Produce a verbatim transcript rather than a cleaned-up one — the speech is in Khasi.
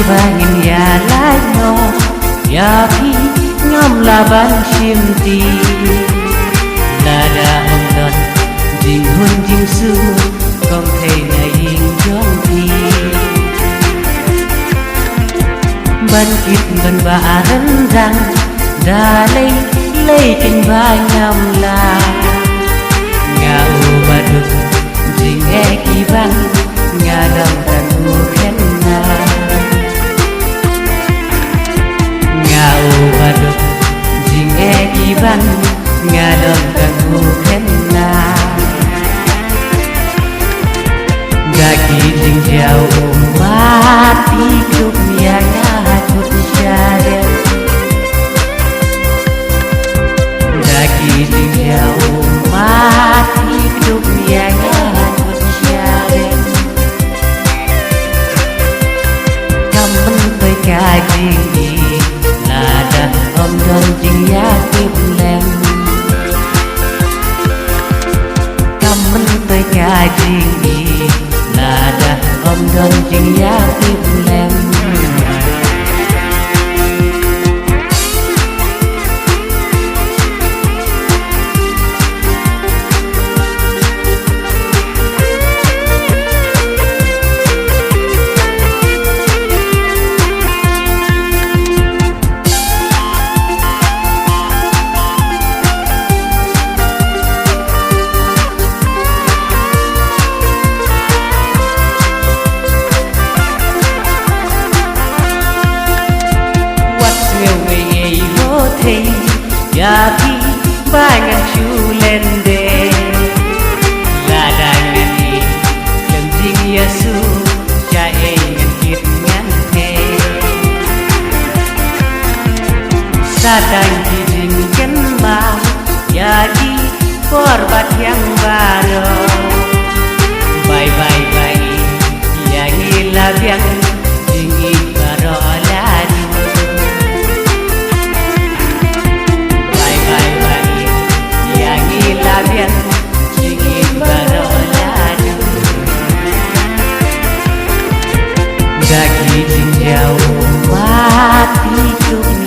Ba ngin ïa lait noh ïa phi, ngam lah ban shim ti. Lada ym don jinghun jingsuk, kong thei na ïing jong phi. Ban kit ban ba rynrang, da lei lei kin ba ngam lah. Nga u baduk jingeh ki ban, nga long tang u khynnah. Nga u baduk jingeh ki ban, nga long tang u khynnah. Da ki jingjaw ummat, i khlum ïa nga ha kut sharem. Da ki jingjaw ummat, i khlum ïa nga ha kut sharem. Kam myntoi ka jingïeit, lada ym don jingïatiplem. Kam myntoi ka jingïeit, lada ym don jingïatiplem. Wat sngewbha ei ho thei ïa phi ba ngan shu len de. Lada ngan ïeit khlem jingïasuk, shaei ngan kit ngan thei. Sa tang ki jingkynmaw ïa ki por ba thiang baroh. Bye bye bye ïa ngi la biang, jingïeit baroh la dei. Bye bye bye ïa ngi la biang, jingïeit baroh la dei. Da ki jingjaw ummat, i khlum